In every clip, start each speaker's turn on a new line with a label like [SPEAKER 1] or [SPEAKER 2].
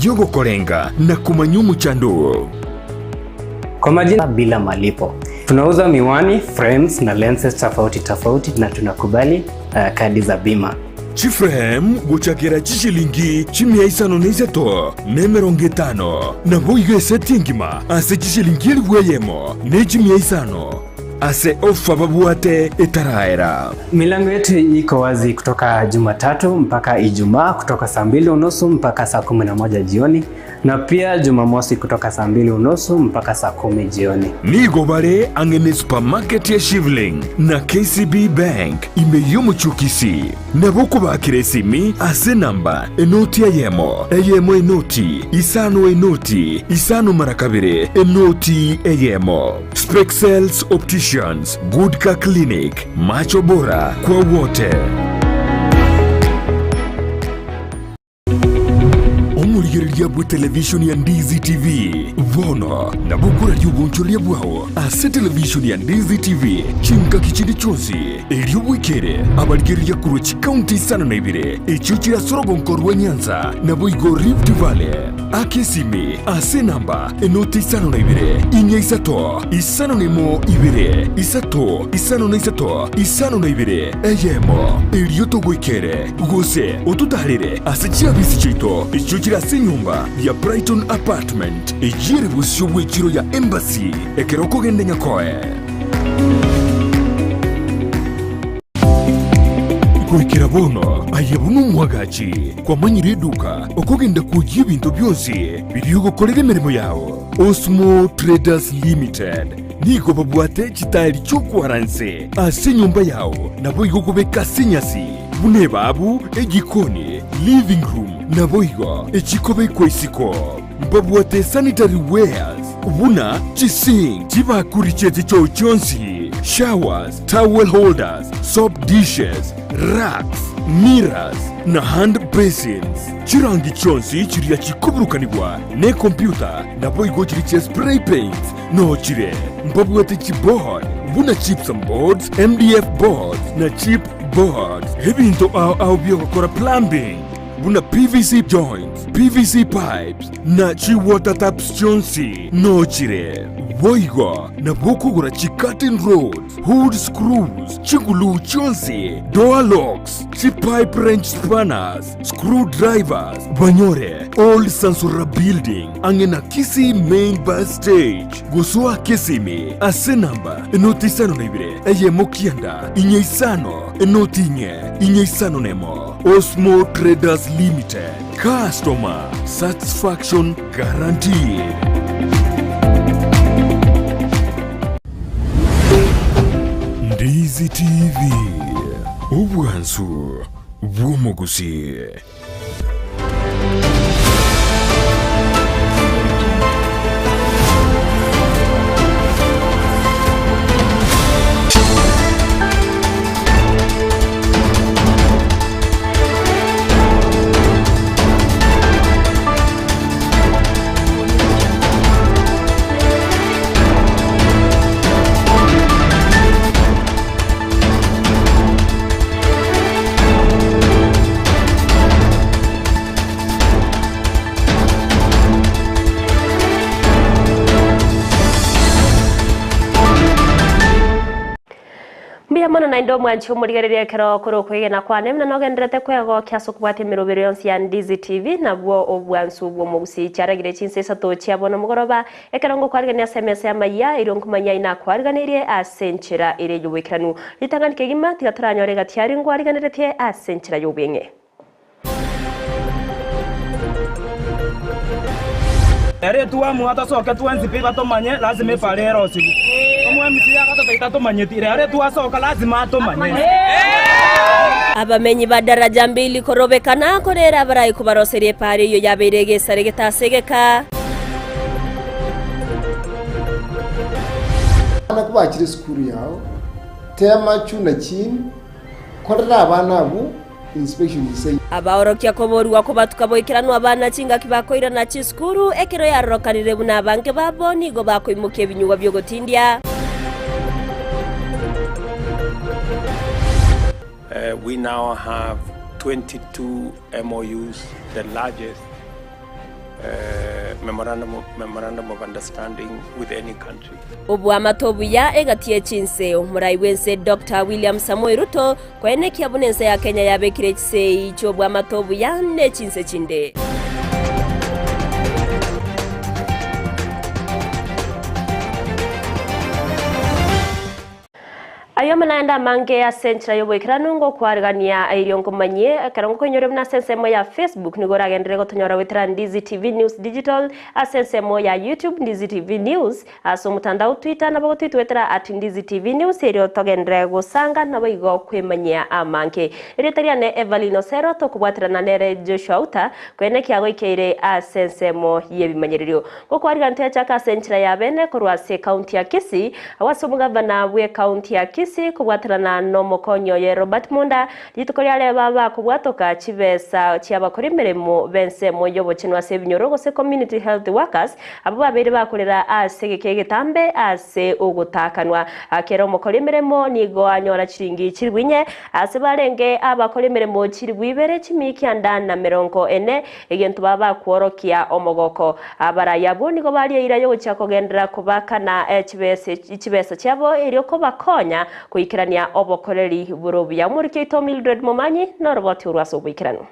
[SPEAKER 1] y'ogokorenga na komanya omochando oo.
[SPEAKER 2] Kwa majina bila malipo. Tunauza miwani, frames na lenses tofauti tofauti na tunakubali uh, kadi za bima.
[SPEAKER 1] Chiframe gochakera chishilingi chimia isano na isato na emerongo etano, naboigo eseti engima ase chishilingi elifu eyemo ne chimia isano, ase ofa babwate etaraera.
[SPEAKER 2] Milango yetu iko wazi kutoka Jumatatu mpaka Ijumaa kutoka saa mbili unusu mpaka saa 11 jioni na pia Jumamosi kutoka saa mbili unusu mpaka saa kumi jioni.
[SPEAKER 1] Nigo bare ang'e ne supermarket ya Shivling na KCB Bank ime y'omochie o Kisii. Nabo okobakera esimi ase enamba enoti eyemo, eyemo enoti, isano enoti, isano mara kabere, enoti eyemo. Spexels Opticians, Good Car Clinic, Macho Bora kwa wote. Omorigereria bw'etelevishoni ya Ndizi TV bono nabo okoraria obonchoreria bwao ase televishoni ya Ndizi TV chingaki chinde chionsi, erio bwekere abarigereria korwa chikaunti isano na ibere echio chire ase orogonko rwa Nyanza naboigo Rift Valley. Aka esimi ase enamba enoti isano na ibere, inya isato, isano na emo ibere, isato, isano na isato, isano na ibere, eyemo, erio togoikere, gose ototaarere ase chiabisi chiaito echio chire ase enyomba ya Brighton Apartment, eyio ere bosio bw'echiro ya Embassy, ekero okogenda Nyakoe. Goikera bono aye buna omwagachi kwamanyire eduka okogenda kwoyia ebinto bionsi biria ogokorera emeremo yao. Osmo Traders Limited nigo babwate chitaeri chi'okwara nse ase enyomba yao naboigo okobeka ase enyasi buna ebabu, ejikoni, living room naboigo echikobekwa isiko. Mbabwate sanitary wares buna chisink, chibakuri chie chichoo chionsi, showers, towel holders, soap dishes, racks, mirrors na hand basins. Chirangi chionsi chiria chikoburukanigwa nekompyuta naboigo chiria chia spray paints noo chire. Mbabwate chiboard buna gypsum boards, MDF boards na chip boards. Ebinto ao ao biogokora plumbing buna PVC joints, PVC pipes na chi water taps chionsi noo chire. Boigo nabo okogora chi curtain rods, hood screws, chiguluu chionsi, door locks, chi pipe wrench spanners, screw drivers, banyore Old Sansora Building ang'e na Kisii Main Bus Stage. Gosoa Kisimi ase namba enoti isano na ibere eyemo kianda inye isano enoti inye inye isano nemo. Osmo Traders Limited, customer satisfaction guaranteed. Ndizi TV, obwansu bw'omogusii.
[SPEAKER 3] Mbuya mono naende omwanchi omorigereria ekero okore okwegena kwane buna nogendererete kwegokia ase okobwatia emerobero yonsi ya Ndizi TV nabwo obwansu bw'omogusii chiaragire chinsa isato chia bono mogoroba Ekero ngokwarigania ase emesa y'amayia, erio nkomanya inakwariganirie ase enchera ere y'oboikeranu. Ritang'ani kegima, tiga toranyore egati aria ngwariganeretie ase enchera y'obweng'e.
[SPEAKER 4] Ere twamua tosoke twensi pi batomanye, lazima epara erosigwe. Omwemisi agatotebi tatomanyeti, rero twasoka lazima atomanye.
[SPEAKER 3] Abamenyi ba Daraja Mbili korobekana korera abarai kobaroseria epaara eyio yabeire egesare getasegeka.
[SPEAKER 5] Abana kobachire esukuru yao, tema chuna chini, korera abana abwo inspection ise.
[SPEAKER 3] Abaorokia koborigwa kobatuka boikeranu abana chingaki bakoirana chisukuru, ekero yarorokanire buna abange babo nigo bakoimokia ebinyugwa bi'ogotindia.
[SPEAKER 6] We now have 22 MOUs, the largest. memorandum of, memorandum of understanding with any country.
[SPEAKER 3] Oboamate obuya egati ye chinse. Omorai bw'ense Doctor William Samoei Ruto koenekia buna ense ya Kenya yabekire chisei chi'oboamate obuya ne chinse chinde. Ayio amo naende amange ase enchera y'oboikeranu ngokwarigania erio nkomanyie ekero ngokoinyoria buna ase ensemo ya Facebook nigo oragenderere gotonyora goetera Ndizi TV News Digital, ase ensemo ya YouTube Ndizi TV News, ase omotandao Twitter nabo gotwitwetera at Ndizi TV News erio togenderere gosanga naboigo kwemanyia amange. Erieta riane Evaline Osero tokobwaterana nere Joshua Outa koenekia goikeire ase ensemo y'ebimanyererio. Gokwarigania toyachake ase enchera ya bene korwa ase ecounty ya Kisii, agwo ase omogavana bw'ecounty ya Kisii kobwaterana nomokonyi oye Robert Monda, rituko ria reba bakobwatoka chibesa chi'abakori emeremo b'ensemo y'obochenu ase ebinyoro gose community health workers abwo babeire bakorera ase egeka egetambe ase ogotakanwa. Kera omokori emeremo nigo anyora chiringi chilifu inye ase barenge abakori emeremo chilifu ibere chimia kianda na merongo ene Egento baba bakworokia omogoko. Abarai abwo nigo baria eira y'ogochia kogenderera kobakana chibesa chiabo erio kobakonya goikerania obokoreri bore obuya. Omoriki oito Mildred Momanyi noroboti orwo ase oboikeranu.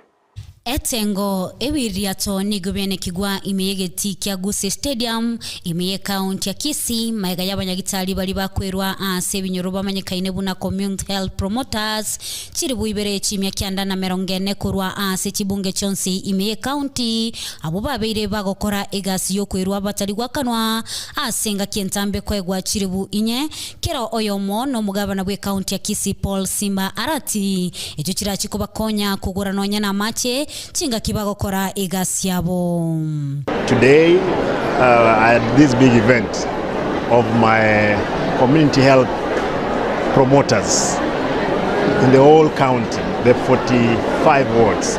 [SPEAKER 7] Etengo, Ebiririato nigo bianekigwa ime y'egetii kia Gusii Stadium ime y'ekaunti ya Kisii magega y'abanyagitari baria bakwerwa ase ebinyoro bamanyekaine buna Community Health Promoters Chilifu ibere chimia kianda na merongo ene korwa ase chibunge chionsi ime y'ecounty, abwo babeire bagokora egasi y'okwerua batari gwakanwa ase engaki entambe koegwa chilifu inye kera oyomo nomogabana bw'ecounty ya Kisii Paul Simba Arati, echio chirachi kobakonya kogora nonya namache chingaki bagokora egasi yabo.
[SPEAKER 8] Today I had this big event of my community health promoters in the whole county, the 45 wards,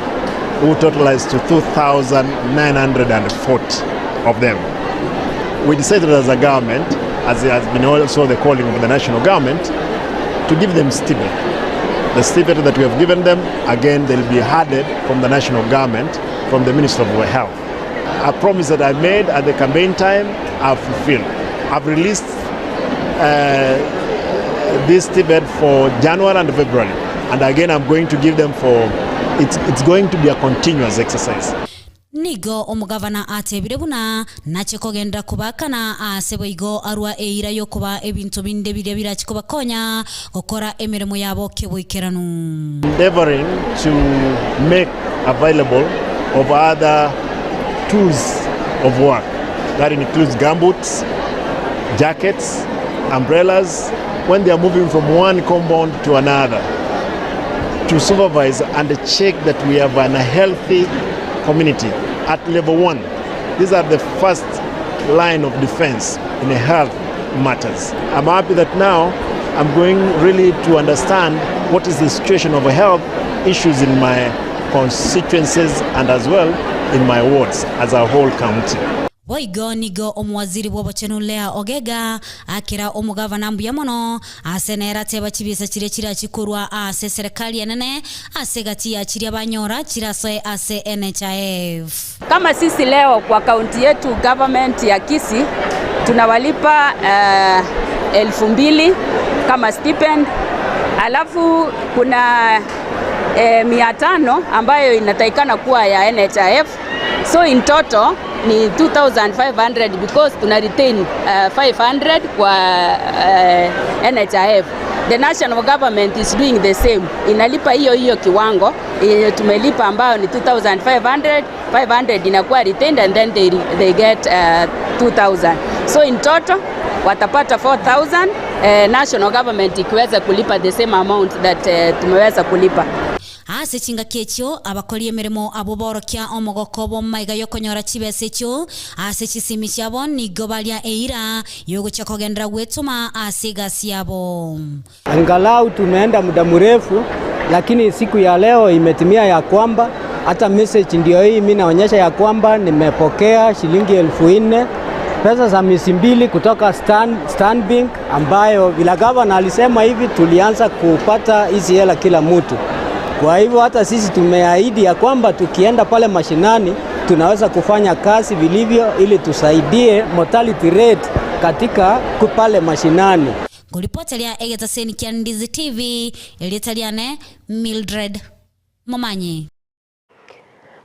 [SPEAKER 8] who totalized to 2,940 of them. We decided as a government, as it has been also the calling of the national government, to give them stipend. The stipend that we have given them, again, they'll be added from the national government, from the Ministry of Health. A promise that I made at the campaign time, I've fulfilled. I've released uh, this stipend for January and February. And again, I'm going to give them for, it's, it's going to be a continuous exercise.
[SPEAKER 7] Nigo omogavana atebire buna nache kogenderera kobaakana aase boigo arua eira y'okobaa ebinto binde biria birache kobakonya gokora emeremo yabo keboikeranu.
[SPEAKER 8] Endeavoring to make available of other tools of work that includes gumboots, jackets, umbrellas when they are moving from one compound to another to supervise and check that we have an healthy community at level one. These are the first line of defense in health matters. I'm happy that now I'm going really to understand what is the situation of health issues in my constituencies and as well in my wards as a whole county.
[SPEAKER 7] Boigo nigo omowaziri bw'obochenu Leah Ogega akera omogavana mbuya mono ase nere ateba chibesa chiria chirachi korwa ase eserekari enene ase egati ya chiria banyora chirasoe ase NHIF.
[SPEAKER 9] Kama sisi leo kwa kaunti yetu government ya Kisii tunawalipa uh, 2000 kama stipend, alafu kuna 500 ambayo inatakikana kuwa ya NHIF, so in total ni 2500 because tuna retain 500 kwa NHIF. The national government is doing the same, inalipa hiyo hiyo kiwango yenye tumelipa ambayo ni 2500 500 inakuwa retained and then they get 2000 so in total watapata 4000 national government ikiweza kulipa the same amount that tumeweza kulipa.
[SPEAKER 7] Ase chingaki echio abakori emeremo abwo borokia omogoko obo maiga y'okonyora chibesa echio ase chisimi chiabo nigo baria eira y'ogochia kogenderera gwetoma ase egasi yabo.
[SPEAKER 10] Angalau tumeenda muda mrefu, lakini siku ya leo imetimia ya kwamba hata message ndio hii, mimi naonyesha ya kwamba nimepokea shilingi 4000 pesa za miezi mbili kutoka Stanbic, ambayo vile gavana alisema hivi tulianza kupata hizi hela kila mtu. Kwa hivyo hata sisi tumeahidi ya kwamba tukienda pale mashinani tunaweza kufanya kazi vilivyo ili tusaidie mortality rate katika pale mashinani.
[SPEAKER 7] Ngoripoteria egetaseni kia Ndizi TV, erieta riane Mildred Momanyi.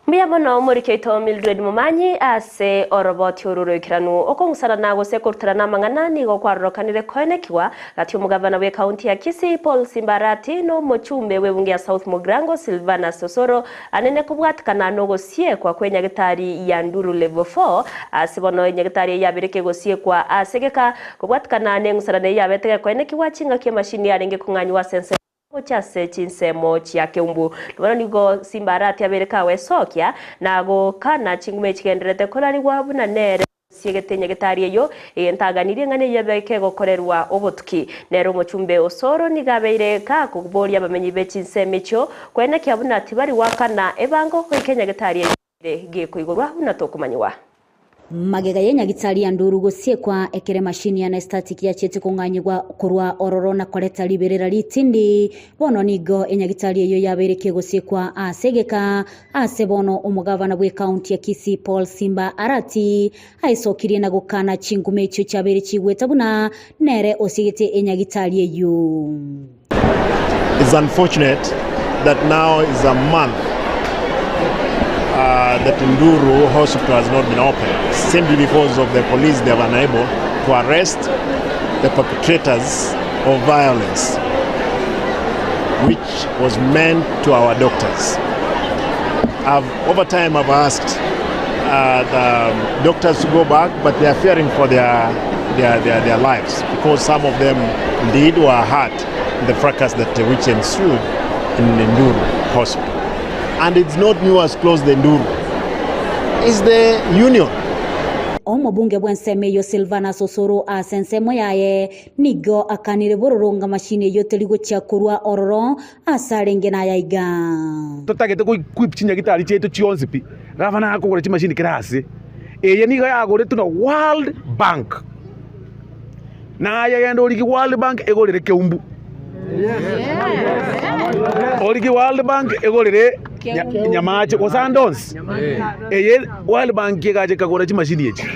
[SPEAKER 3] Mbuya mono omoriki oito Mildred Momanyi ase oroboti oru roikeranu. Okong'usarana gose koruterana amang'ana nigo kwarorokanire koenekigwa gati omogavana bw'ecounty ya Kisii Paul Simba Arati na omochumbe bw'ebunge ya South Mugirango Silvanus Osoro anene kobwatikana nogosiekwa kw'enyagitari ya Nduru Level 4 ase bono enyagitari eye yabere kegosiekwa ase egeka kobwatikana neng'usarano eye yabete gekoenekigwa chingaki emashini yarenge kong'anywa ase ensemo Gocha ase chinsemo chia keumbu. Bono nigo Simba Arati abeire kagoesokia na gokana chinguma echigendererete korarigwa buna nere osiegete nyagetari eyio, egento aganirie ng'a neyio ebe kegokorerwa obotuki. Nere omochumbe Osoro nigo abeire kakoboria abamenyi be chinsemo echio koenekia buna tibari goakana ebango goika enyagetari eyio Ere gekoigorwa buna tokomanyigwa.
[SPEAKER 7] Magega y'enyagitari ya Nduru gosiekwa ekero emashini ya anaesthetic yachiete kong'anyigwa korwa ororo na koreta riberera ritindi, bono nigo enyagitari eyio yabeire kegosiekwa ase egeka ase bono omogavana bw'ecounty ya Kisii Paul Simba Arati aesokirie na gokana chinguma echio chiabeire chigweta buna nere osiegete enyagitari eyio.
[SPEAKER 8] It's unfortunate that now is a month uh, that Nduru Hospital has not been opened simply because of the police they were unable to arrest the perpetrators of violence which was meant to our doctors. I've, over time I've asked uh, the doctors to go back, but they are fearing for their, their, their, their lives because some of them indeed were hurt in the fracas that which ensued in Nduru Hospital. And it's not new as close the Nduru. It's the union.
[SPEAKER 7] Omobunge bw'ensemo eyio Silvanus Osoro ase ensemo yaye nigo akanire bororo ng'a mashini eyio teri gochia korwa ororo ase arenge naya iga.
[SPEAKER 1] Totagete go equip chinyagitari chiaito chionsi pi. Gavana akogora chimashini kera ase. Eye nigo yagoretwe na World Bank. Naye genda origie World Bank egorere Keumbu. Origie World Bank egorere Nyamache gose ande onsi. Eye World Bank egacha ekagora chimashini echi.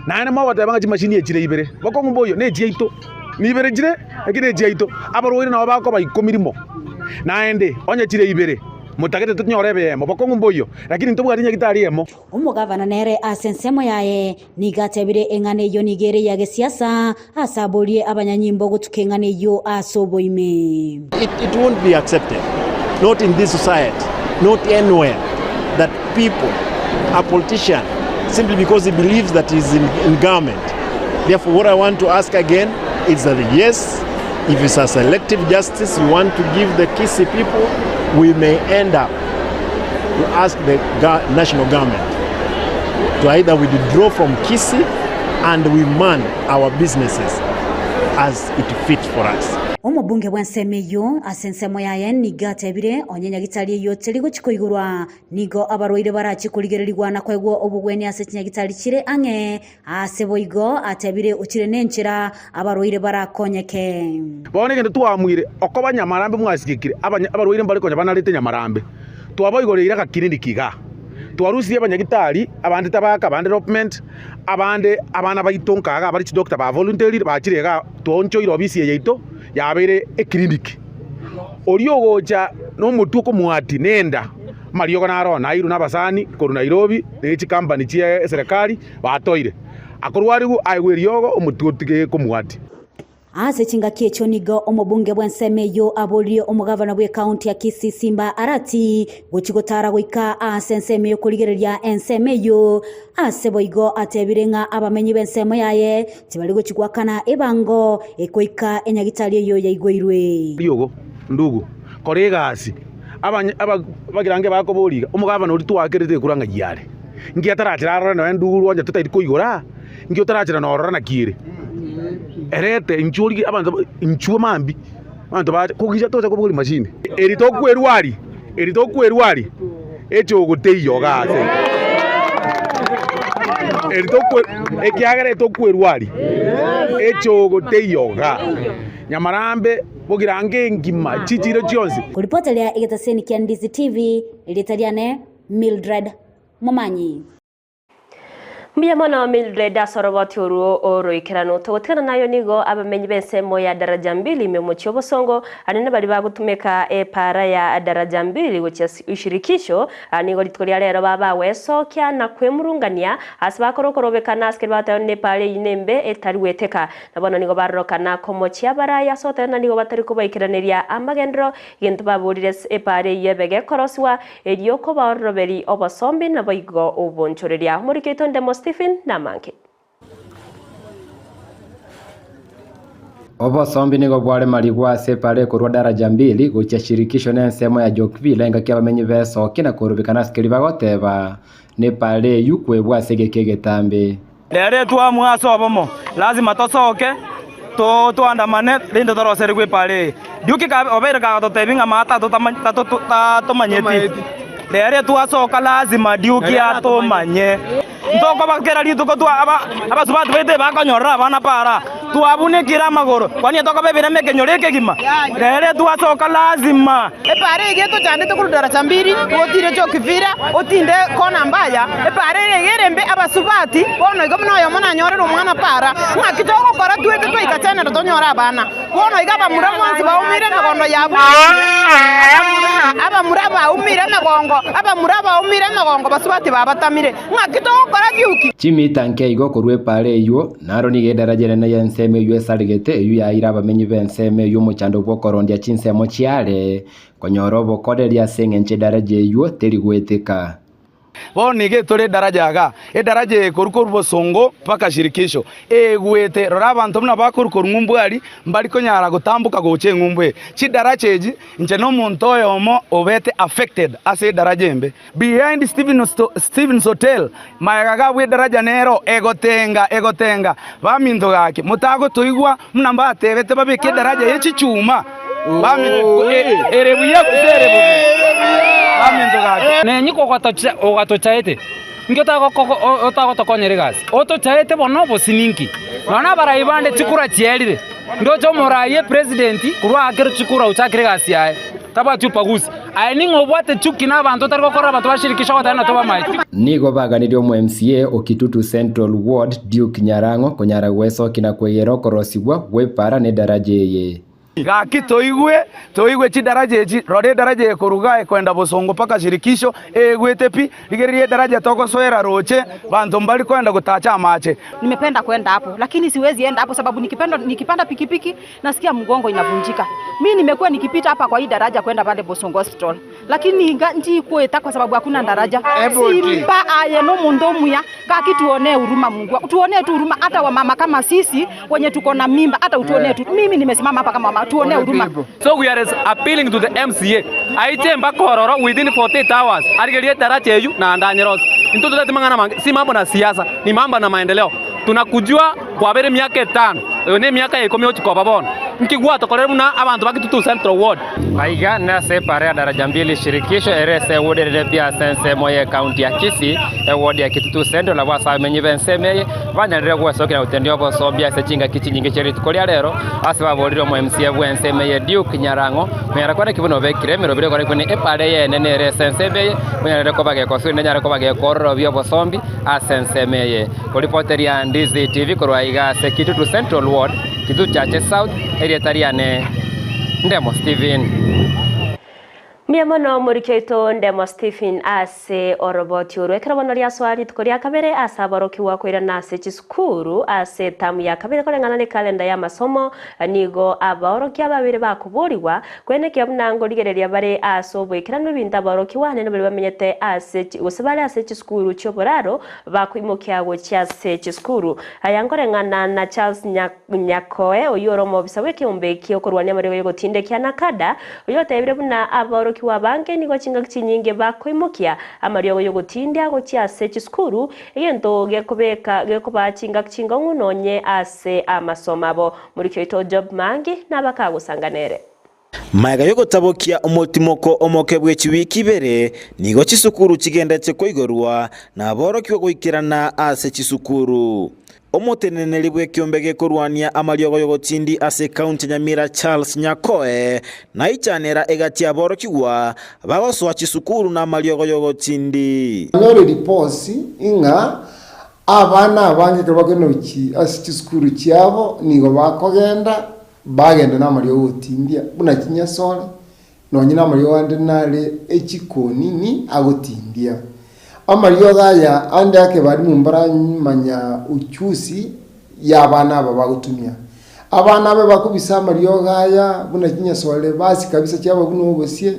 [SPEAKER 1] Naende mogoteba ng'a chimashini echire ibere, bokong'u mboiyo, nechiaito. Nibere chire, lakini nechiaito. Abarwaire nabo bakoba ikomi rimo. Naende onye chire ibere, motagete tonyore ebeemo, bokong'u mboiyo, lakini ntobwati nyagitari eyemo.
[SPEAKER 7] Omogavana nere ase ensemo yaye nigo atebire eng'ana eyio nigo ere ya gesiasa, ase aborie abanyanyimbo gotuka eng'ana eyio ase oboime.
[SPEAKER 8] It, it won't be accepted, not in this society, not anywhere, that people, a politician, simply because he believes that he's in, in government. Therefore, what I want to ask again is that yes, if it's a selective justice you want to give the Kisii people, we may end up to ask the national government to either withdraw from Kisii and we man our businesses as it fits for us.
[SPEAKER 7] Omobunge bw'ensemo eyio ase ensemo yaye nigo atebire onye nyagitari eyio teri gochia koigorwa, nigo abarwaire barachie korigererigwa na koegwa obogwenia ase chinyagitari chire ang'e. Ase boigo atebire ochire nenchera abarwaire barakonyeke.
[SPEAKER 1] Bono egento twaamwire okoba nyamarambe mwasigekire, abarwaire mbare konya banarete nyamarambe. Twaboigoreire agakiriniki igaa, twarusirie abanyagitari, abande tabaka, abande development, abande abana baito nkaga abare chidoctor ba voluntarire bachire igaa, twaonchoire ofisi eye yaito yabeire ekiriniki. Oria ogocha nomotwe okomwati nenda, amariogo naro oo nairwe nabasani korwa Nairobi ne chikampani chie eserekari Batoire, akorwarigwe aegwe eriogo, omotwe otige komwatia.
[SPEAKER 7] Ase chingaki echio nigo omobunge bw'ensemo eyio aboririe omogavana bw'ekaunti ya Kisii Simba Arati gochia gotara goika ase ensemo y'okorigereria ensemo eyio. Ase boigo atebire ng'a abamenyi b'ensemo yaye tibari gochia goakana ebango ekoika enyagitari eyio yaigoirwe.
[SPEAKER 1] Riogo, ndugu, kora egasi. Abagirange bakoboria iga, Omogavana oria twakerete ekura ng'ai are? Nki atarachera arore nonya ndugu onye totari koigora? Nki otarachera norora naki ere? Erete inchuo origie abanto inchuo mambia abanto bache kogicha tocha kobogoria machine. Eri tokwerwa aria, eri tokwerwa aria, echogo teiyo iga ase eri tokwe ekiagera etokwerwa aria, echogo teiyo igaa. Nyamarambe, bogirango engima, chichiro chionsi.
[SPEAKER 7] Koripoteria egetaseni kia Ndizi TV, erieta riane Mildred. Momanyi.
[SPEAKER 3] Mbuya mono Mildred ase oroboti orwo oroikeranu. Togotigana nayo nigo abamenyi b'ensemo ya Daraja Mbili ime omochie obosongo anene baria bagotumeka epaara ya Daraja Mbili gochia Shirikisho nigo rituko ria rero babagwesokia na kwemurungania ase bakora okorobekana ase keria bagoteba buna epaara eyio nembe etari gweteka. Na bono nigo barorokana komochia abarai ase ogoteba ng'a nigo batari kobaikeraneria amagenderero egento baborire ase epaara eyio ebe gekorosiwa Erio kobaororoberi obosombi naboigo obonchoreria. Omoriki oito Ndemo Stephen namange.
[SPEAKER 11] Obosombi nigo bware marigwa ase epara ekorwa Daraja Mbili gochia Shirikisho na ensemo ya Jokville engaki abamenyi besokia na korobekana ase keria bagoteba nepara eyio kwebwa ase egeka egetambe.
[SPEAKER 4] Rero etwamua ase obomo, lazima tosoke toandamane rende toroserigwe epaara eye. Duke obeire kagototebia ng'a maa tatomanyeti, rero etwasoka lazima Duke atomanye. Ntokoba kera rituko abasubati baito ebakonyorera abana paara, twabunekire amagoro, kwani etokoba ebirema ekenyoro ekegima? Rero etwasoka lazima.
[SPEAKER 12] Epaara eye etochandete korwa daraja mbili, otire Chokivira, otinde kona mbaya, epaara eye iga ere mbe, abasubati bono iga buna oyomo nanyorere omwana paara, ng'aki togokora twete twaika chenero tonyore abana? Bono iga abamura bonsi baumire emegondo yabo, abamura baumire emegongo, abamura baumire emegongo, basubati babatamire. Ng'aki togokora giuki?
[SPEAKER 11] Chimita nke igo korwa epaara eyio, naro nigo edaraja enene y'ensemo eyio esaregete, eyio yaeire abamenyi b'ensemo eyio omochando bw'okorondia chinsemo chiare, konyora obokoreri ase engencho edaraja eyio teri goeteka.
[SPEAKER 4] Bono iga etore edaraja igaa, edaraja eye korwa korwa bosongo mpaka shirikisho, egwete. Rora abanto buna bakorwa korwa ng'umbu aria, mbari konyara gotamboka gocha eng'umbu eye. Chidaraja echi, inche nomonto oyomo obete affected ase edaraja embe. Behind Stephen's Hotel, magega gabwo edaraja nero egotenga, egotenga. Baminto gaki, motagotoigwa buna mbatebete babeke edaraja ye chichuma? Baminto, ere buya gose ere bobe? Baminto gaki.
[SPEAKER 13] Nenyi ogatochaete, inki otagotokonyera egasi? Otochaete bono obosie ninki? Nonya na abarai bande chikura chierire, ndoche omorai epresident korwa aakire chikura ochakire egasi yaye. Tabwati ubaguzi. Aye ning'o obwate chuki na abanto otari gokora abanto bashirikishe ogoteba ng'a tobamaeti?
[SPEAKER 11] Nigo baganirie omo MCA o Kitutu Central Ward Duke Nyarang'o konyara gwesokia na kwegera okorosigwa gw'epaara na edaraja eye.
[SPEAKER 4] Gaki toigwe, toigwe chidaraja echi, rora edaraja eye korwa igaa ekoenda bosongo mpaka shirikisho, eyegwete pi, rigereria edaraja togosoera roche, banto mbari koenda gotacha amache.
[SPEAKER 12] Nimependa kwenda hapo lakini siwezi enda hapo sababu nikipenda, nikipanda pikipiki nasikia mgongo inavunjika. Mi nimekuwa nikipita hapa kwa hii daraja kwenda pale Bosongo Hospital, lakini nchi kweta kwa sababu hakuna daraja. Simba aye no mundu muya kaki, tuonee huruma Mungu, tuonee tu huruma, hata wamama kama sisi wenye tuko na mimba, hata utuonee tu. Mimi nimesimama hapa kama mama, tuonee huruma.
[SPEAKER 13] So we are appealing to the MCA aiche mpaka ororo within 48 hours arigerie daraja eyu na andanyerose into tutati mang'ana mange si mambo na siasa ni mambo na maendeleo tunakujua kwabere miaka etano eyo ne emiaka ya ikomi ochikoba bono nki gwatokorire buna abanto ba Kitutu Central Ward.
[SPEAKER 11] Aiga nase epara ya Daraja Mbili Shirikisho ere ase ewodi erere pi ase ensemo ye county ya Kisii, ewodi ya Kitutu Central nabwo ase abamenyi b'ensemo eye banyarire gwesokera na gotenenia obosombi ase chingaki chinyinge chie rituko ria rero ase baborire omo MCA bw'ensemo eye Duke Nyarang'o konyara kwane ki buna obekire emeroberi ekore buna epara eye enene ere ase ensemo eye onyarire koba gekoswa erinde enyare koba gekororobia obosombi ase ensemo eye. Koripoteria Ndizi TV korwa aiga ase Kitutu Central Ward, Kitutu Chache South, erieta riane Ndemo Stephen.
[SPEAKER 3] Mbuya mono omoriki oito Ndemo Stephen ase oroboti orwo. Ekero bono riasoa rituko ria kabere ase aborokigwa koirana ase chisukuru ase etamu ya kabere koreng'ana ne kalenda y'amasomo, nigo abaorokia babere bakoborigwa kwenekia buna ngorigereria bare ase oboikeranu ebinto aborokigwa naende baria bamenyete ase gose bare ase chisukuru chi'oboraro bakoimokia gochia ase chisukuru. Aya nkoreng'ana na Charles Nyakoe, oyio ore omobisa bw'ekeombe ki'okorwania amariogo y'ogotindekia NACADA, oyio otebire buna aborokigwa abange nigo chingaki chinyinge bakoimokia amariogo y'ogotindia gochia ase chisukuru, egento gekobeka gekobaa chingaki chingong'u nonye ase amasomo abo. Moriki oito Job Maangi nabakagosanga nere.
[SPEAKER 14] Magega y'ogotabokia omotimoko omoke bwe chiwiki ibere, nigo chisukuru chigenderete koigorwa na aborokigwa goikerana ase chisukuru. Omoteneneri bw'ekiombe gekorwania amariogo y'ogotindi ase ekaunti ya Nyamira Charles Nyakoe naichanera egati aborokigwa bagosoa chisukuru namariogo y'ogotindi.
[SPEAKER 5] Onyore riposi ng'a abana abange ekero bakogenda gochia ase chisukuru chiabo nigo bakogenda bagenda namariogo ogotindia buna chinyasore, nonye namariogo ande nare echikonini agotindia. Amariogo aya ande ake barimu mbaramanya uchusi y'abana aba bagotumia. Abana abe bakobisa amariogo aya buna chinyasore basi kabisa chiaba buna obosie,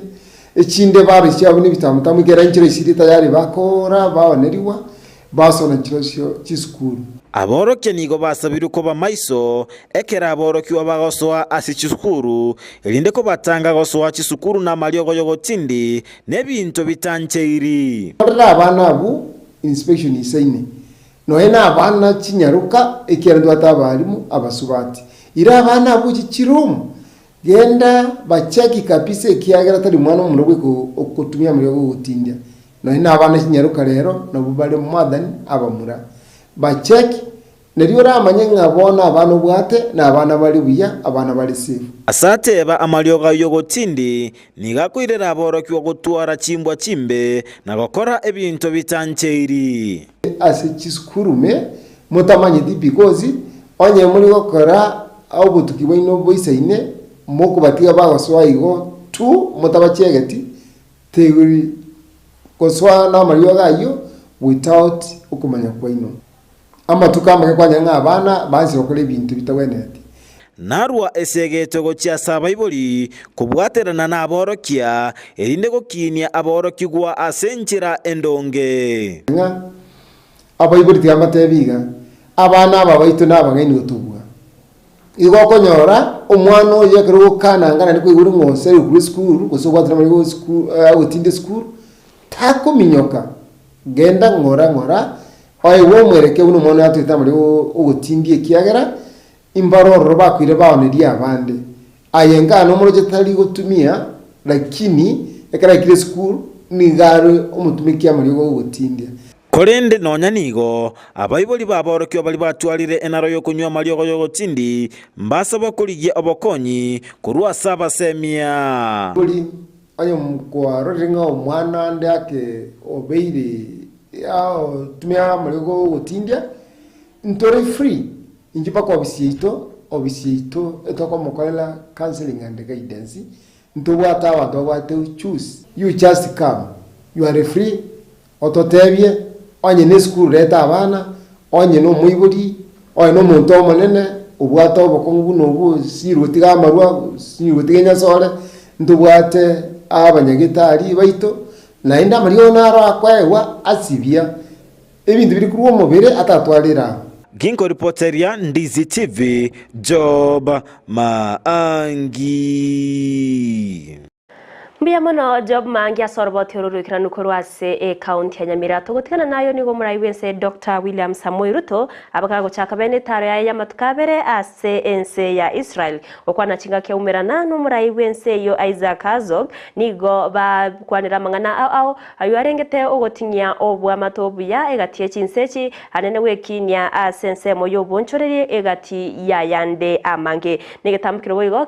[SPEAKER 5] echinde baroisia chiaba buna ebitamutamu ekero enchera esiri tayari bakora baonerigwa, basona chirosio chisukuru.
[SPEAKER 14] Aborokia nigo basabirwe koba maiso ekero aborokigwa bagosoa ase chisukuru, erinde kobatanga gosoa chisukuru namariogo y'ogotindi nebinto bitancheiri.
[SPEAKER 5] Rora abana abwo inspection isaine nonya na abana chinyaroka ekiagera ntwate abalimu abasubati. Ira abana abwo gochia chiroom genda bacheki kabisa ekiagera tari mwana omomura bweka ogotumia amariogo ogotindia. Nonya na abana chinyaroka rero nabwo bare more than abamura. Bacheki Nario oramanye ng'a bono abana obwate nabana bare buya, abana bare safe.
[SPEAKER 14] Ase ateeba amariogo ayio gotindi, nigo akoirera aborokigwa gotwara chimbwa chimbe na gokora ebinto bitancheiri.
[SPEAKER 5] Ase chisukuru me motamanyeti because onye muri gokora obotuki bwaino boisaine mokobatiga bagosoa igo tu motabachegeti tegori gosoa namariogo ayio without okomanya kwaino. Amatuko amake kwanyora ng'a abana bansi gokora ebinto bitagwenereti.
[SPEAKER 14] Narua esegeto gochia ase abaibori kobwaterana naborokia, erinde gokiinia aborokigwa ase enchera endonge.
[SPEAKER 5] Ng'a abaibori tiga mbatebi iga, Abana aba baito nabang'aini gotobua. Igo okonyora omwana oyo ekero ogokananga naende kwaigure ng'a oseri korwa esukuru gose obwatire amariga esukuru agotinde esukuru, takominyoka. Genda ng'ora ng'ora, oegwe omwerekeo buna omwana oyo atoete amariogo ogotindia ekiagera imbare ororo bakoire baonerie abande. Aye nkana omoroche tari gotumia, lakini ekero aikire esukuru nigo are omotumeki amariogo ogotindia.
[SPEAKER 14] Korende nonya nigo, abaibori b'aborokigwa baria batwarire enaro y'okonywa amariogo y'ogotindi mbasabwa korigia obokonyi korwa ase abasemia.
[SPEAKER 5] Onye kwarorire ng'a omwana ande ake obeire tumia amariogo ogotindia, ntore free inche mpaka ofisi yaito, ofisi yaito etokomokorera counselling and guidance, ntobwate abanto babwate uchuzi. You just come, you are free, ototebie onye ne esukuru reta abana, onye na omoibori, onye na omonto omonene obwate obokong'u buna obwo osinyirwe gotiga amarwa, osinyirwe gotiga enyasore, ntobwate abanyagetari baito, naende amariogo naro akoegwa asibia ebinto biria korwa omobere atatware erang'o.
[SPEAKER 14] Ginkoripoteria Ndizi TV, Job Maangi.
[SPEAKER 3] Mbuya mono Job Mangi ase oroboti oro rw'ekeranu korwa ase ecounty ya Nyamira. Togotigana nayo nigo omorai bw'ense Doctor William Samoei Ruto abakagochaka bene etaro yaye y'amatuko abere ase ense ya Israel. Gokwana chingaki aumerana nomorai bw'ense eyio Isaac Herzog nigo bakwanera amang'ana ao ao ayio arengete ogoting'ia obwamato obuya egati ye chinse echi anene gwekinia ase ensemo y'obonchoreria egati y'ayande amange. Negetambokero boigo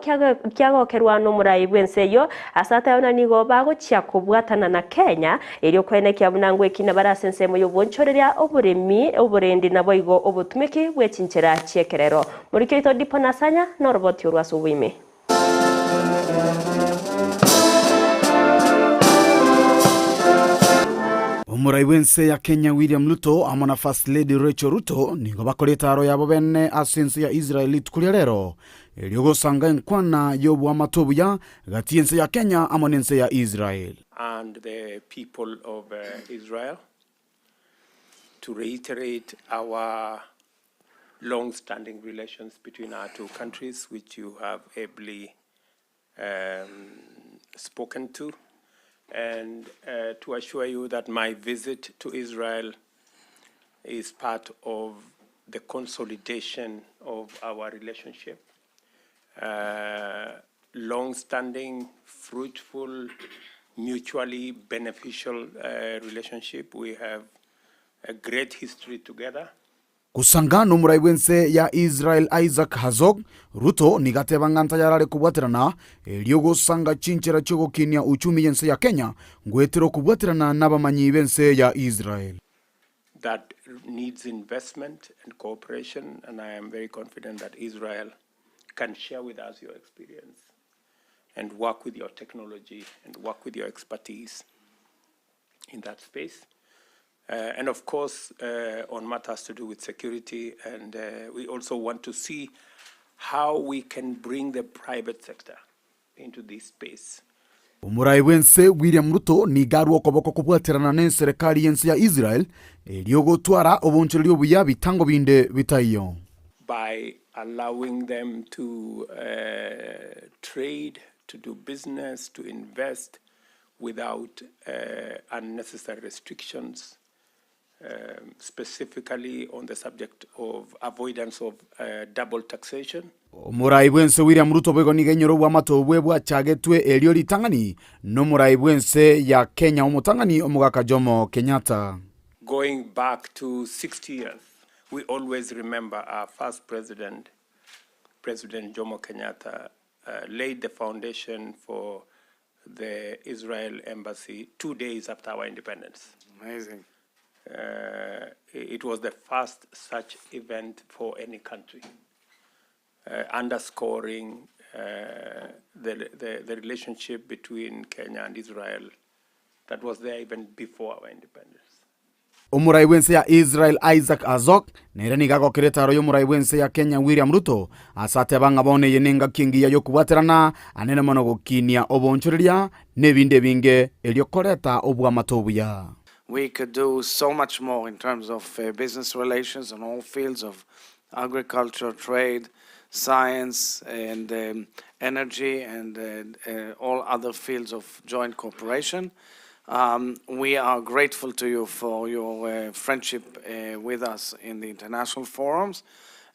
[SPEAKER 3] kiagokerwa nomorai bw'ense eyio, ase atayao na nigo bagochia kobwatana na Kenya, erio koenekia buna ngwekina bare ase ensemo y'obonchoreria, oboremi, oborendi naboigo obotumeki bwe chinchera chi'ekerero. Moriki oito Dipo Nasanya noroboti orwo ase oboime.
[SPEAKER 15] Omorai bw'ense ya Kenya William Ruto amo na First Lady Rachel Ruto nigo bakora etaaro yabo bene ase ense ya Israel rituko ria rero, erio gosanga enkwana y'oboamate obuya gati y'ense ya Kenya amo n'ense ya Israel.
[SPEAKER 6] and the people of Israel to reiterate our long-standing relations between our two countries, which you have ably spoken to, and to assure you that my visit to Israel is part of the consolidation of our relationship. long-standing, fruitful, mutually beneficial relationship. We have a great history together.
[SPEAKER 15] Gosanga nomorai bw'ense ya Israel Isaac Herzog, Ruto nigo ateba ng'a ntayarare kobwaterana erio gosanga chinchera chi'ogokinia uchumi y'ense ya Kenya ngoetera okobwaterana nabamanyi b'ense ya Israel.
[SPEAKER 6] That needs investment and cooperation and I am very confident that Israel can share with us your experience and work with your technology and work with your expertise in that space. And of course, on matters to do with security, and we also want to see how we can bring the private sector into this space.
[SPEAKER 15] Omorai bw'ense William Ruto nigo arwe okoboko kobwaterana n'enserekari y'ense ya Israel erio gotwara obonchoreria obuya bitango binde bitaiyo.
[SPEAKER 6] By allowing them to trade, to do business, to invest without unnecessary restrictions, specifically on the subject of avoidance of double taxation.
[SPEAKER 15] Omorai bw'ense William Ruto boigo nigo ainyore obwamato obwe bwachagetwe erio ritang'ani nomorai bw'ense ya Kenya omotang'ani omogaka Jomo Kenyatta.
[SPEAKER 6] Going back to 60 years, we always remember our first president, President Jomo Kenyatta, laid the foundation for the Israel embassy 2 days after our independence.
[SPEAKER 4] Amazing.
[SPEAKER 6] It was the first such event for any country, underscoring the relationship between Kenya and Israel that was there even before our independence.
[SPEAKER 15] Omorai bw'ense ya Israel Isaac Herzog nere nigo agokera etaaro y'omorai bw'ense ya Kenya William Ruto ase ateba ng'a bono eye nengaki engiya y'okobwaterana anene mono gokinia oboonchoreria na ebinde ebinge erio koreta obwamate obuya.
[SPEAKER 16] We could do so much more in terms of business relations on all fields of agriculture, trade, science and energy and all other fields of joint cooperation. We are grateful to you for your friendship with us in the international forums,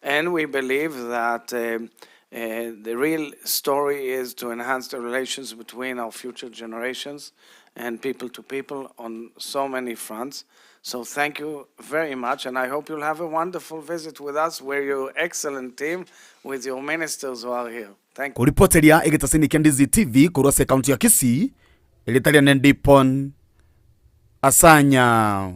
[SPEAKER 16] and we believe that the real story is to enhance the relations between our future generations and people to people on so many fronts. So thank you very much, and I hope you'll have a wonderful visit with us, we're your excellent team with your ministers who are here. Thank
[SPEAKER 15] Koripoteria egetasini kia Ndizi TV korwa ase ekaunti ya Kisii, erieta riane Dipon Asanya.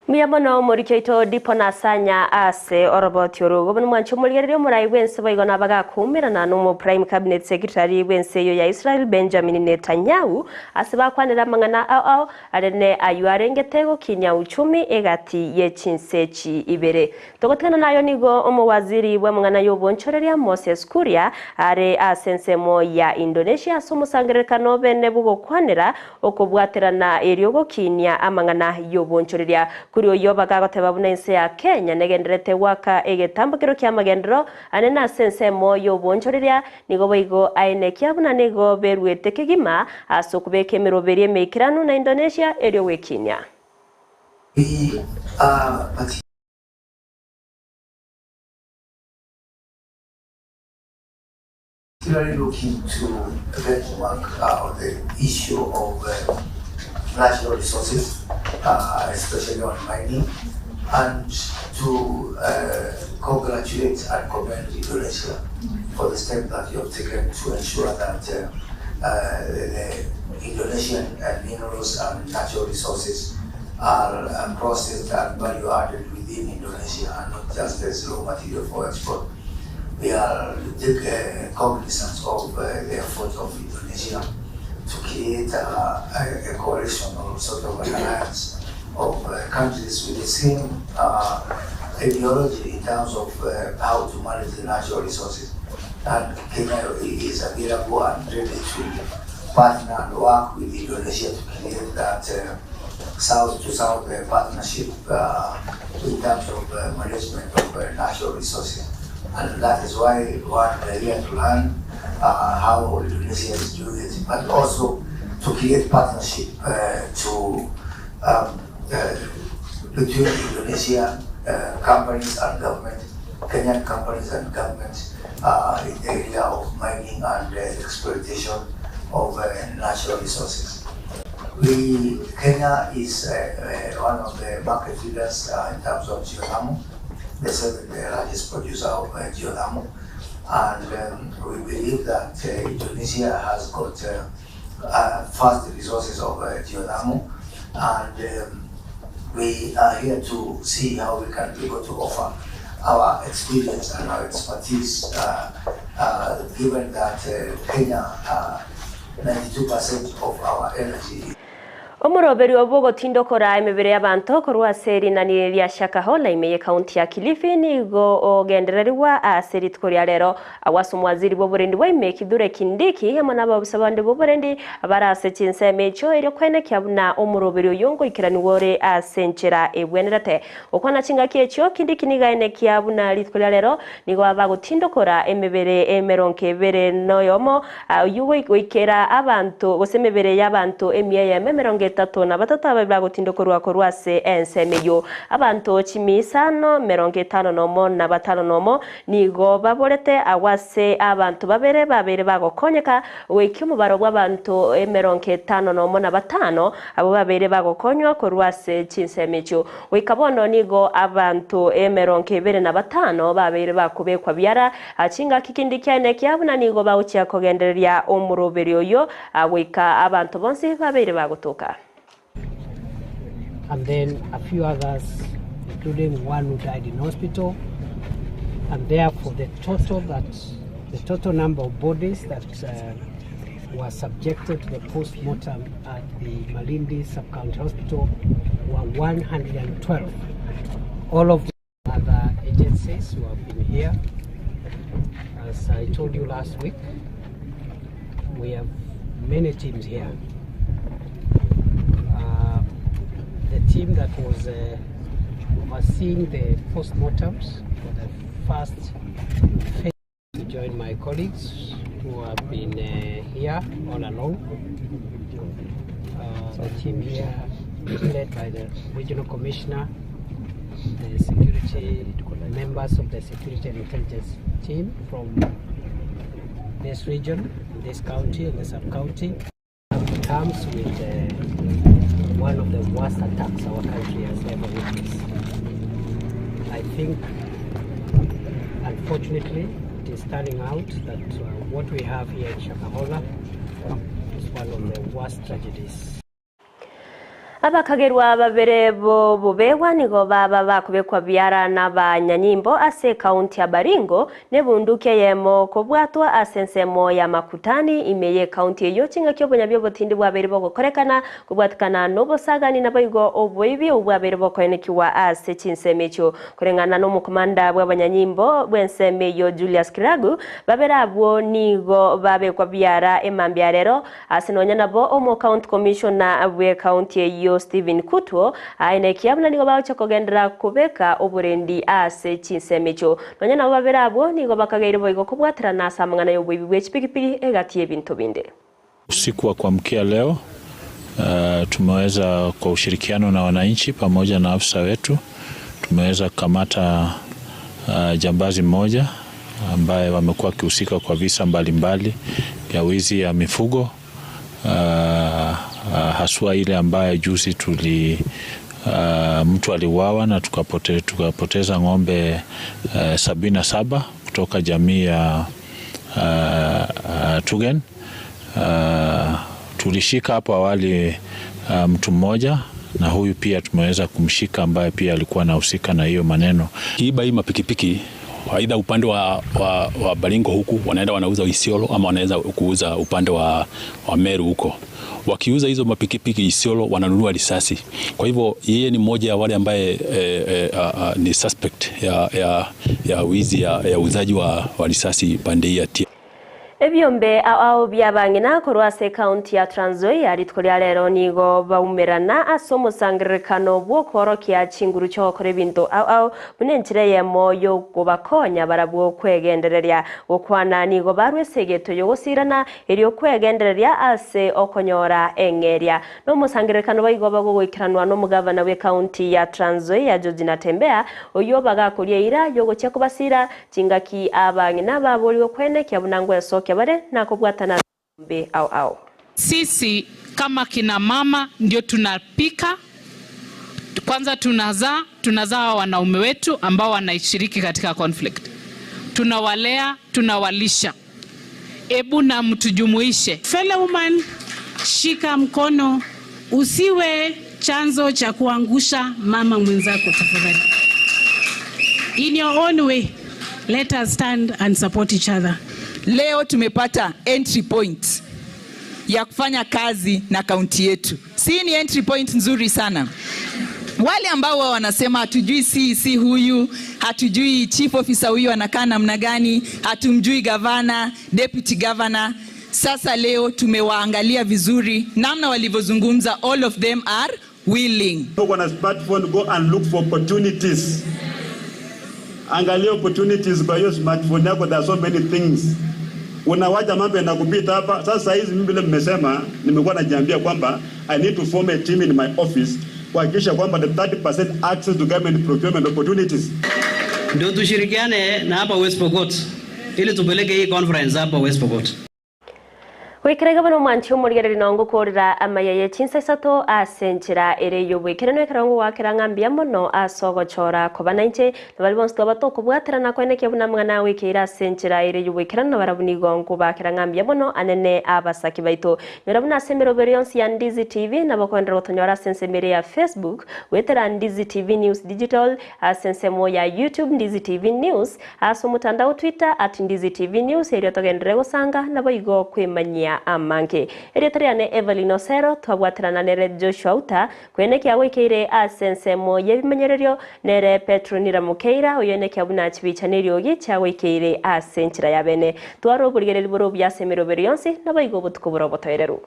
[SPEAKER 3] Mbuya mono omoriki oito Dipon Asanya ase oroboti oro. Igo bono mwanche omorigereria omorai bw'ense boigo nabagakoumerana nomo Prime Cabinet Secretary bw'ense eyio ya Israel Benjamin Netanyahu ase bakwanera amang'ana ao ao Are ne ayio arengete gokinia uchumi egati ye chinse echi ibere. Togotigana nayo nigo omowaziri bw'amang'ana y'obonchoreria Moses Kuria are ase ensemo ya Indonesia ase omosangererekano bene bw'ogokwanera okobwaterana erio gokinia amang'ana y'obonchoreria. Kuria oyio bagagoteba buna ense ya Kenya negendererete goaka egetambokero ki'amagenderero anene ase ensemo y'obonchoreria Nigo boigo aenekia buna nigo beruete kegima ase okobeka emeroberi emeikeranu na Indonesia erio gwekinia.
[SPEAKER 17] We are particularly looking to benchmark on the issue of natural resources, especially on mining, and to congratulate and commend Indonesia for the step that you have taken to ensure that the Indonesian minerals and natural resources are processed and value added within Indonesia and not just as raw material for export. We are cognizant of the effort of Indonesia to create a coalition or sort of an alliance of countries with the same ideology in terms of how to manage the natural resources. And Kenya is available and ready to partner and work with Indonesia to create that South to South partnership in terms of management of natural resources. And that is why one, we are here to learn how Indonesia is doing it, but also to create partnership to between Indonesian companies and government Kenyan companies and governments in the area of mining and exploitation of natural resources. We, Kenya is one of the market leaders in terms of geothermal, the seventh largest producer of geothermal, and we believe that Indonesia has got vast resources of geothermal, and we are here to see how we can be able to offer our experience and our expertise, given that Kenya, 92% of our energy.
[SPEAKER 3] Omoroberio bw'ogotindokora emebere y'abanto korwa ase erinani ria Shakahola ime y'ekaunti ya Kilifi nigo ogendererigwa ase rituko ria rero. Agwo ase omwaziri bw'oborendi bwa ime Kithure Kindiki amo n'ababusa bande b'oborendi bare ase chinsemo echio erio kwenekia buna omoroberi oyo ngoikeraniwa ore ase enchera ebwenerete. Gokwana chingaki echio Kindiki nigo aenekia buna rituko ria rero nigo abagotindokora emebere emerongo ebere noyomo oywo goikera abanto gose emebere y'abanto emia eyemo emerongo etato na batato ababe bagotindokorwa korwa ase ensemo eywo. Abanto chimisano 51 na batano nomo nigo baborete agwo ase abanto babere babere bagokonyeka goikia omobaro bw'abanto 51 na batano abo babere bagokonywa korwa ase chinsemo echio. Goika bono nigo abanto 25 babere bakobekwa biara chingaki kindi kiaene kiabuna nigo bagochia kogendereria omoroberi oyo goika abanto bonsi babere bagotoka.
[SPEAKER 18] And then a few others, including one who died in hospital, and therefore the total number of bodies that were subjected to the post-mortem at the Malindi Sub-County Hospital were 112. All of the other agencies who have been here, as I told you last week, we have many teams here. The team that was overseeing the post-mortems for the first phase to join my colleagues who have been here all along. The team here led by the regional commissioner, the security members of the security and intelligence team from this region, this county and the sub-county. Comes with one of the worst attacks our country has ever witnessed. I think, unfortunately, it is turning out that what we have here in Shakahola is one of the worst tragedies.
[SPEAKER 3] Abakagerwa babere bo bobewa nigo baba bakubekwa biara n'abanyanyimbo ase kaunti ya Baringo nebunduki eyemo kobwatwa ase ensemo ya Makutani ime ye kaunti eyo chingaki obonyabia obotindi bwabere bogokorekana kobwatikana n'obosagani naboigo oboibi obwabere bokoenekiwa ase chinsemo echio. Koreng'ana n'omokomanda bw'abanyanyimbo bw'ensemo eyo Julius Kiragu babere abwo nigo babekwa biara emambia rero ase nonya nabo omo county commissioner bwe kaunti eyo Stephen Kutwo aine kiabuna nigo bagocha kogendera kubeka oborendi ase chinsemo echio. Nonya nabo babere abwo nigo bakageire boigo kobwaterana ase amang'ana y'oboibi bwa echipigipigi egati y'ebinto binde.
[SPEAKER 19] Usiku wa kuamkia leo tumeweza kwa ushirikiano na wananchi pamoja na afisa wetu tumeweza kukamata jambazi mmoja ambaye wamekuwa wakihusika kwa visa mbalimbali ya wizi ya mifugo, haswa ile ambayo juzi mtu aliuawa na tukapoteza ng'ombe 77 kutoka jamii ya Tugen. Tulishika hapo awali mtu mmoja na huyu pia tumeweza kumshika ambaye pia alikuwa anahusika na hiyo maneno.
[SPEAKER 20] Kiiba hii mapikipiki aidha upande wa Baringo huku wanaenda wanauza Isiolo ama wanaweza kuuza upande wa Meru huko. Wakiuza hizo mapikipiki Isiolo wananunua risasi. Kwa hivyo yeye ni mmoja ya wale ambaye ni suspect ya wizi ya uuzaji wa risasi pande hii ya Tia.
[SPEAKER 3] Ebiombe ao bi'abang'ina korwa ase ekaunti ya Trans Nzoia rituko ria rero nigo baumerana ase omosangererekano bw'okoorokia chinguru chi'ogokora ebinto ao ao buna enchera eyemo y'okobakonya barabwo kwegendereria gokwana nigo barwe ase egeto y'ogosirana erio kwegendereria ase okonyora eng'eria Nomosangererekano boigo bagogoikeranwa nomogavana bw'ekaunti ya Trans Nzoia George Natembeya, oyio bagakoria eira y'ogochia kobasira chingaki abang'ina baborigwe kwenekia buna ngwesokia bare nakobwatana mbe ao ao.
[SPEAKER 21] Sisi kama kina mama ndio tunapika kwanza, tunazaa tunazaa wanaume wetu ambao wanashiriki katika conflict, tunawalea, tunawalisha. Ebu na mtujumuishe.
[SPEAKER 22] Fellow woman, shika mkono, usiwe chanzo cha kuangusha mama mwenzako tafadhali. In your own way, let us stand and support each other.
[SPEAKER 23] Leo tumepata entry point ya kufanya kazi na kaunti yetu. Si ni entry point nzuri sana? Wale ambao wao wanasema hatujui CEC huyu, hatujui chief officer huyu anakaa namna gani, hatumjui gavana, deputy governor. Sasa leo tumewaangalia vizuri namna walivyozungumza, all of them are willing.
[SPEAKER 24] Uko na smartphone, go and look for opportunities. Angalia opportunities kwa hiyo smartphone yako, there are so many things. Unawacha mambo yanakupita hapa. Sasa hizi mimi vile mmesema, nimekuwa najiambia kwamba I need to form a team in my office kuhakikisha kwamba the 30% access to government procurement opportunities.
[SPEAKER 25] Ndio tushirikiane na hapa West Pokot ili tupeleke hii conference hapa West Pokot.
[SPEAKER 3] Goikera iga bono omwanchi omorigereri nongo okorera amaya ye chinsa isato ase enchera ere y'oboikeranu ekero ngogoakera ng'a mbuya mono ase ogochora koba nainche, na baria bonsi twaba tokobwaterana koenekia buna amang'ana agoikeire ase enchera ere y'oboikeranu nabarabwo nigo nkobaakera ng'a mbuya mono anene abasaki baito. Nyora buna ase emeroberi yonsi ya Ndizi TV nabo okoenderera gotonyora ase ensemo ere ya Facebook goetera Ndizi TV News Digital, ase ensemo ya YouTube Ndizi TV News, Ase omotandao Twitter at Ndizi TV News erio togenderere gosanga naboigo kwemanyia amange. Erieta riane Evelyn Osero twabwaterana nere Joshua Uta kwenekia goikeire ase ensemo y'ebimenyererio nere Petronila Mukeira oyoenekia buna chibicha neriogi chiagoikeire ase enchera ya bene. Twara oborigereri bore obuya ase emeroberi yonsi naboigo obotuko bore obotoereru.